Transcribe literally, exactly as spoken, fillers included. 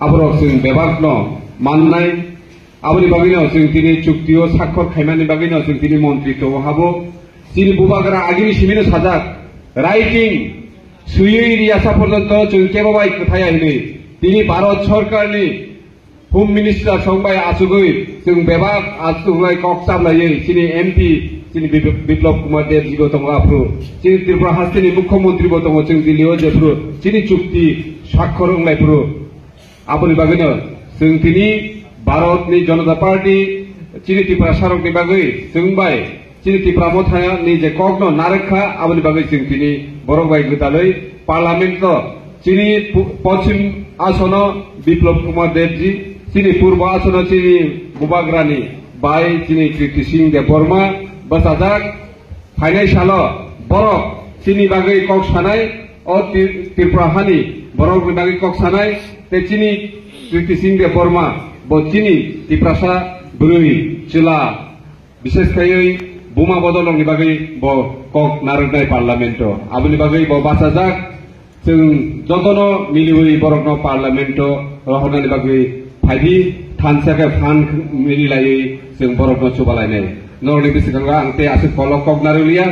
Aborok chwng bebakno mannai, aboni bagwino chwng tini chuktio sakhor khaimani bagwino chwng tini montri tongo habo. Chini bubagra agini simino sajak, writing swiwi riyasa porjonto chwng kebo bai kwthaya hinwi tini Bharat Sorkarni Home Minister songbai achugwi chwng bebak achugwi kok chaplaiwi chini M P chini Bip-, Biplop Kumar Deb jibo tongo aphuru. Chini Tripura hasteni Mukhyamantri bo tongo chwng Delhi o jephuru chini chukti sakhor wnglaiphuru. Aboni bagwino chwng tini Bharatni Janata Party chini Tiprasarokni bagwi chwng bai chini Tipra Mothani je kokno narwk kha, aboni bagwi chwng tini borok bai gwdalwi Parliament-o chini pu-, Pochim Asono Biplop Kumar Debji, chini Purbo Asono chini Bubagrani bai chini Kriti Singh Debbarma bwsajak. Phainai salo borok chini bagwi kok sanai, o Tri-, Tripura hani borokni bagwi kok sanai, tei chini Kriti Singh Debbarma bo chini Tiprasa bwrwi chwla, bishes khaiwi buma bodolrokni bagwi bo kok narwknai Parliament-o. Aboni bagwi bo bachajak. Chwng jotono miliwi borokno Parliament-o rohornani bagwi phaidi, thansa khe phan mililaiwi chwng borokno chubalainai. Norokni bwskango ang tei aswk kolok kok narwkliya.